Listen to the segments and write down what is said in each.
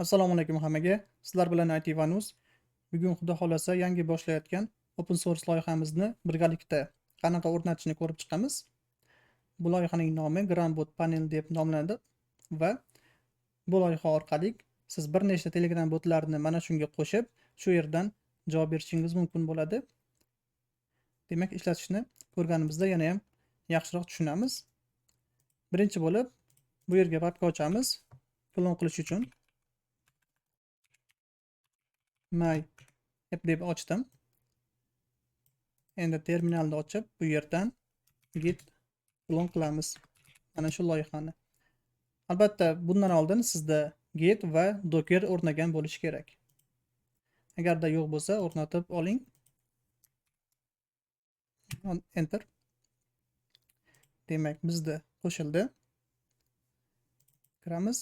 Assalomu alaykum hammaga. Sizlar bilan IT Vanus. Bugun xudo xolasa yangi boshlayotgan open source loyihamizni birgalikda qanaqa o'rnatishni ko'rib chiqamiz. Bu loyihaning nomi Grambot Panel deb nomlanadi va bu loyiha orqali siz bir nechta Telegram botlarni mana shunga qo'shib, shu yerdan javob berishingiz mumkin bo'ladi. Demak, ishlatishni ko'rganimizda yana ham yaxshiroq tushunamiz. Birinchi bo'lib bu yerga papka ochamiz, klon qilish uchun. My app deb ochdim. Endi terminalni ochib, bu yerdan git klon qilamiz mana shu loyihani. Albatta, bundan oldin sizda git va Docker o'rnagan bo'lishi kerak. Agarda yo'q bo'lsa, o'rnatib oling. Enter. Demak, bizda qo'shildi. Kiramiz.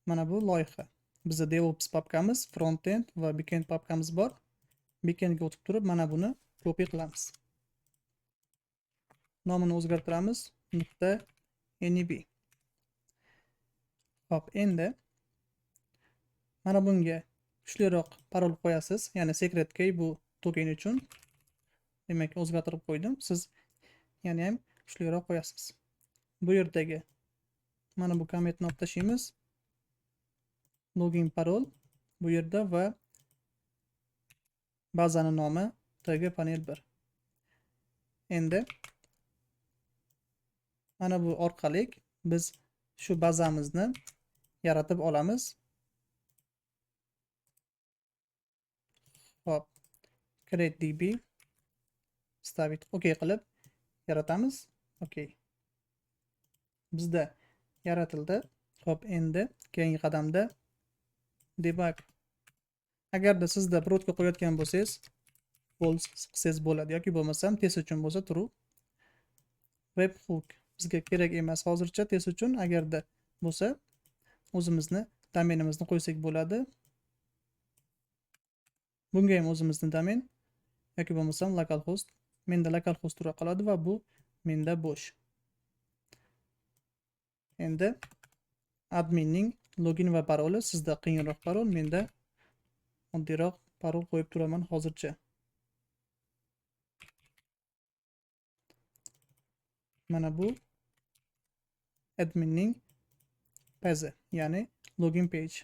Mana bu loyiha. Bizda DevOps papkamiz, frontend va backend papkamiz bor. Backendga o'tib turib, mana buni copy qilamiz. Nomini o'zgartiramiz. Nuqta nb. Xo'p, endi mana bunga kuchliroq parol qo'yasiz, ya'ni secret key bu token uchun. Demak, o'zgartirib qo'ydim. Siz yana ham kuchliroq qo'yasiz. Bu yerdagi mana bu kommentni olib tashlaymiz. Login parol bu yerda va bazani nomi tg panel 1. Endi mana bu orqali biz shu bazamizni yaratib olamiz. Xo'p, create db stavit OK qilib yaratamiz. OK. Bizda yaratildi. Xo'p, endi keyingi qadamda debug. Agarda sizda prodga qo'yayotgan bo'lsangiz, false qilsangiz bo'ladi yoki bo'lmasam test uchun bo'lsa true. Webhook bizga kerak emas hozircha test uchun. Agarda bo'lsa, o'zimizni domenimizni qo'ysak bo'ladi. Bunga ham o'zimizni domen yoki bo'lmasam localhost. Menda localhost tura qoladi va bu menda bo'sh. Endi adminning login va paroli, sizda qiyinroq parol, menda oddiyroq parol qo'yib turaman hozircha. Mana bu adminning pazi, ya'ni login page.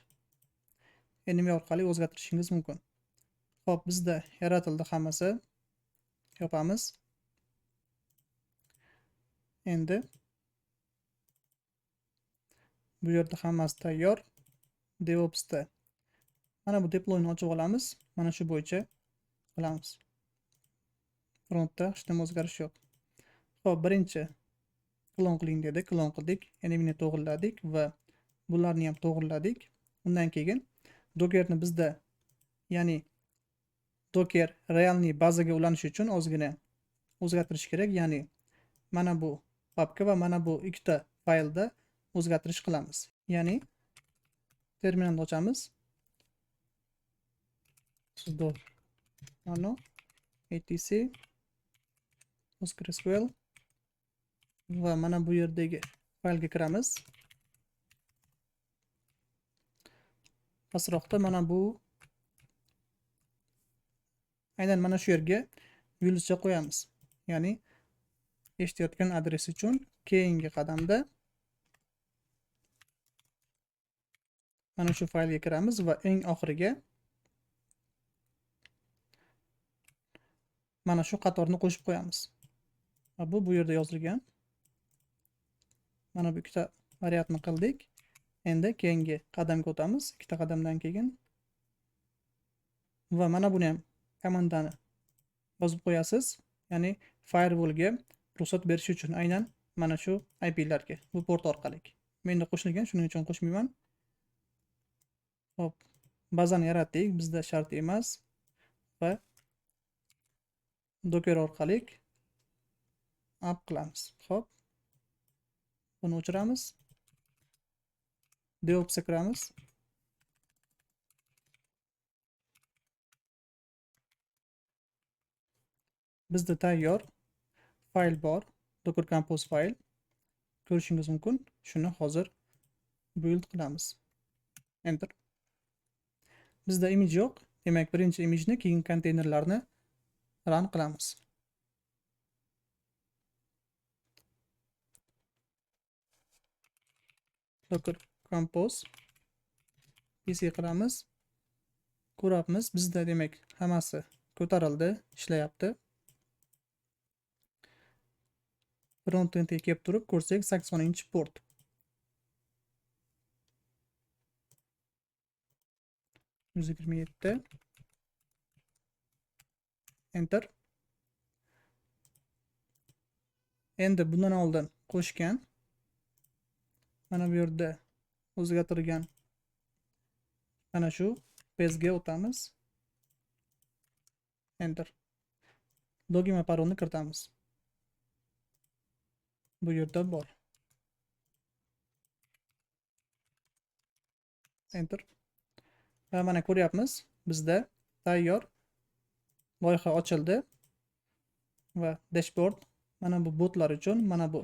Enemy orqali o'zgartirishingiz mumkin. Xo'p, bizda yaratildi hammasi. Yopamiz. Endi bu yerda hammasi tayyor. DevOpsda mana bu deployni ochib olamiz. Mana shu bo'yicha qilamiz. Frontda hech nima o'zgarish yo'q. Xo'p, birinchi klon qiling dedi. Klon qildik. Enemyni to'g'riladik va bularni ham to'g'riladik. Undan keyin Dockerni bizda, ya'ni Docker realniy bazaga ulanish uchun ozgina o'zgartirish kerak. Ya'ni mana bu papka va mana bu ikkita faylda o'zgartirish qilamiz. Ya'ni terminalni ochamiz. Sudo nano etc PostgreSQL va mana bu yerdagi faylga kiramiz. Pastroqda mana bu aynan mana shu yerga yulduzcha qo'yamiz. Ya'ni eshitayotgan adres uchun keyingi qadamda mana shu faylga kiramiz va eng oxiriga mana shu qatorni qo'shib qo'yamiz. Va bu yerda yozilgan. Mana bu ikkita variantni qildik. Endi keyingi qadamga o'tamiz. Ikkita qadamdan keyin va mana buni ham komandani yozib qo'yasiz. Ya'ni firewallga ruxsat berish uchun aynan mana shu I P-larga, bu port orqali. Menda qo'shilgan, shuning uchun qo'shmayman. Xo'p, bazani yaratdik, bizda shart emas va Docker orqali app qilamiz. Xo'p. Buni o'chiramiz. DevOpsga kiramiz. Bizda tayyor fayl bor, Docker Compose fayl. Ko'rishingiz mumkin. Shuni hozir build qilamiz. Enter. Bizda image yo'q. Demak, birinchi imageni, keyin konteynerlarni run qilamiz. Docker Compose pc qilamiz. Ko'ryapmiz, bizda demak hammasi ko'tarildi, ishlayapti. Frontendga kelib turib ko'rsak, 80-port. 127. Enter. Endi bundan oldin qo'shgan mana bu yerda o'zgartirgan mana shu pezga o'tamiz. Enter. Login va parolni kiritamiz. Bu yerda bor. Enter. Va mana ko'ryapmiz, bizda tayyor loyiha ochildi va dashboard mana bu botlar uchun, mana bu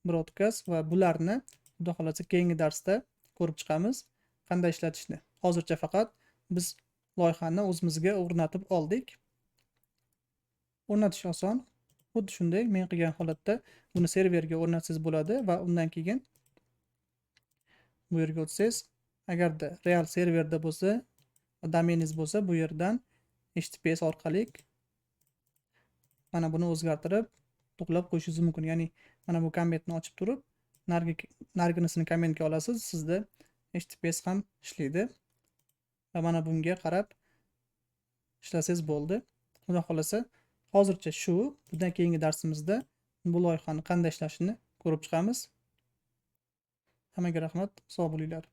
broadcast va bularni xudo xolasa keyingi darsda ko'rib chiqamiz qanday ishlatishni. Hozircha faqat biz loyihani o'zimizga o'rnatib oldik. O'rnatish oson. Xuddi shunday men qilgan holatda buni serverga o'rnatsangiz bo'ladi va undan keyin bu yerga o'tsangiz, agarda real serverda bo'lsa, domeningiz bo'lsa, bu yerdan HTTPS orqali mana buni o'zgartirib, to'g'rilab qo'yishingiz mumkin. Ya'ni mana bu kommentni ochib turib, narginisini kommentga olasiz, sizda HTTPS ham ishlaydi. Va mana bunga qarab ishlasangiz bo'ldi. Xudo xolasa hozircha shu. Bundan keyingi darsimizda bu loyihani qanday ishlashini ko'rib chiqamiz. Hammaga rahmat, sog' bo'linglar.